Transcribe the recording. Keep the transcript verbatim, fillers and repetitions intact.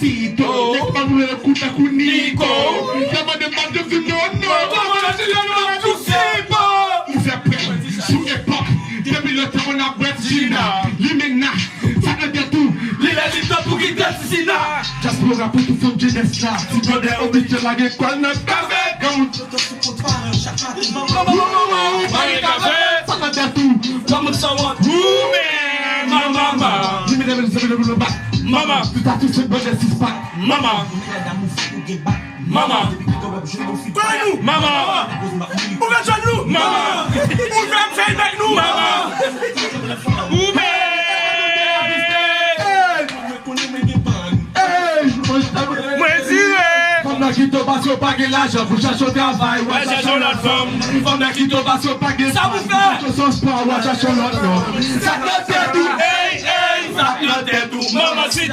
Tito, nèg pa vle kou tankou Niko. Yo mande m pa te di non, non. Kòman yo di non, non, tou sipo. Ou fè pèn sou epòk. Depi lontan moun ap bwè Gina. Limena, sa nan tèt ou. Li lè li tan pou kite Sisina. Dyaspora pou tout fanm jenès la. Ti bwodè oblije lage kò l nan kafè. Granmoun sot sou kont paran chak maten. Manman, manman, manman, ou pa gen kafè. Sa nan tèt ou. Granmoun sanwont. Ou menm, manman, manman. Limena, limena, limena, limena. Manman. Tout a tout se bwodè sis pak. Manman. Manman. Manman. Ou fè jwenn nou? Manman. Ou fè m fè bèk nou? Manman. Ou menm. Mwen dire. Fanm nan kite w pase w pa gen lajan pou chache yon travay, w al chache yon lòt fanm. Fanm nan kite w pase w pa gen sa pou fè. Chache yon spò, w al chache yon lòt nonm. Sa k nan tèt ou? Ey, ey, sa k nan tèt ou? Manman, si